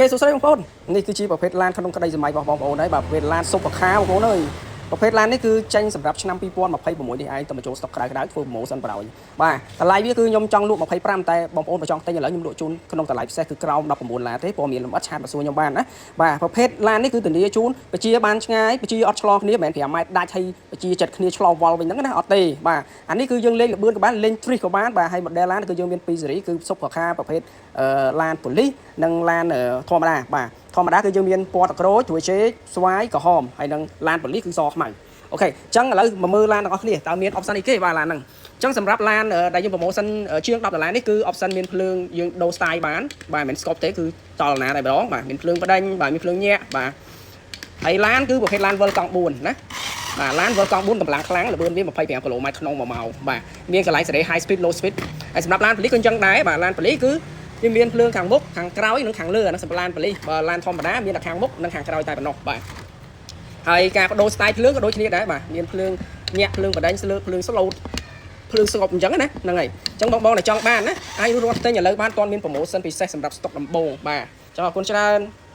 គេសួស្តីបងប្អូននេះគឺជាប្រភេទឡានក្នុងក្តីសម័យរបស់បងប្អូនហើយបាទប្រភេទឡាន Super Car បងប្អូនអើយប្រភេទឡាននេះគឺចេញសម្រាប់ឆ្នាំ2026នេះឯងតែមកចូលស្តុកក្រៅក្រៅធ្វើ promotion បណ្ដោយបាទតម្លៃវាគឺខ្ញុំចង់លក់25តែបងប្អូនបើចង់ទិញឥឡូវខ្ញុំលក់ជូនក្នុងតម្លៃពិសេសគឺក្រោម19ឡានទេព័ត៌មានលម្អិត chat មកសួរខ្ញុំបានណាបាទប្រភេទឡាននេះគឺធានាជូនបជាបានឆ្ងាយបជាអត់ឆ្លងគ្នាមិនមែន5ម៉ែត្រដាច់ហើយបជាចិត្តគ្នាឆ្លងវល់វិញហ្នឹងណាអត់ទេបាទអានេះគឺយើងលេងល្បឿនក៏បានលេង drift ក៏បានបាទហើយ model ឡានគឺយើងមាន2ស៊េរីគឺ Super Car ប្រភេទឡានប៉ូលីសនិងឡានធម្មតាបាទធម្មតាគឺយើងមានពណ៌ទឹកក្រូចត្រួយចេកស្វាយក្រហមហើយនិងឡានប៉ូលីសគឺសខ្មៅOK អញ្ចឹងឥឡូវមកមើលឡានទាំងអស់គ្នាតើមាន option អីគេបាទឡានហ្នឹងអញ្ចឹងសម្រាប់ឡានដែលយើង promotion ជាង10ដុល្លារនេះគឺ option មានភ្លើងយើងដូរ style បានបាទមិនមែន scope ទេគឺចលនាតែម្ដងបាទមានភ្លើងផ្ដេញបាទមានភ្លើងញាក់បាទហើយឡានគឺប្រភេទឡានវិលកង់4ណាបាទឡានវិលកង់4កម្លាំងខ្លាំងល្បឿនវា25គីឡូម៉ែត្រក្នុង1ម៉ោងបាទមានកន្លែងសេរី high speed low speed ហើយសម្រាប់ឡានប៉ូលីសក៏អញ្ចឹងដែរបាទឡានប៉ូលីសគឺវាមានភ្លើងខាងមុខខាងក្រោយនិងខាងលើអានោះសម្រាប់ឡានប៉ូលីសបើឡានធម្មតាមានតែខាងមុខនិងខាងក្រោយតែប៉ុណ្ណោះបាទហើយការបដូរ style ភ្លើងក៏ដូចគ្នាដែរបាទមានភ្លើងញាក់ភ្លើងបដិញស្លើភ្លើង slow ភ្លើងស្ងប់អញ្ចឹងណាហ្នឹងហើយអញ្ចឹងបងបងដែលចង់បានណាអាចរត់ទិញឥឡូវបានតន់មាន promotion ពិសេសសម្រាប់ស្តុកដំបូងបាទអញ្ចឹងអរគុណច្រើន។